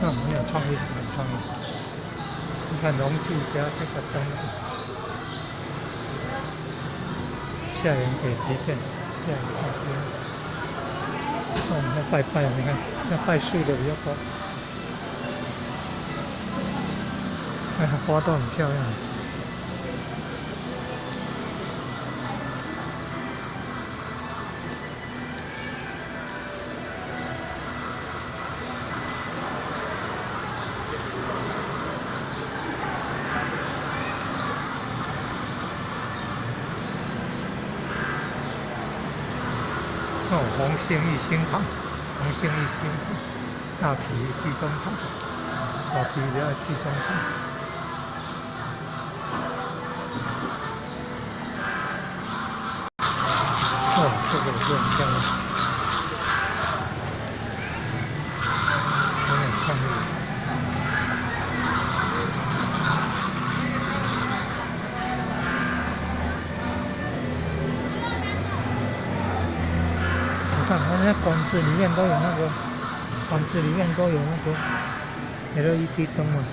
那很有創意，很創意。你看農具加這個燈，下元給急件，下元給急件。哦，要拜拜，你看，要拜樹的比較多。哎，花都很漂亮。哦，紅星一星堂，紅星一星堂，大皮濟中堂，大皮的濟中堂。哦，這個也是很漂亮，很有創意。你看，那些館子裡面都有那個，館子裡面都有那個 LED 燈嘛。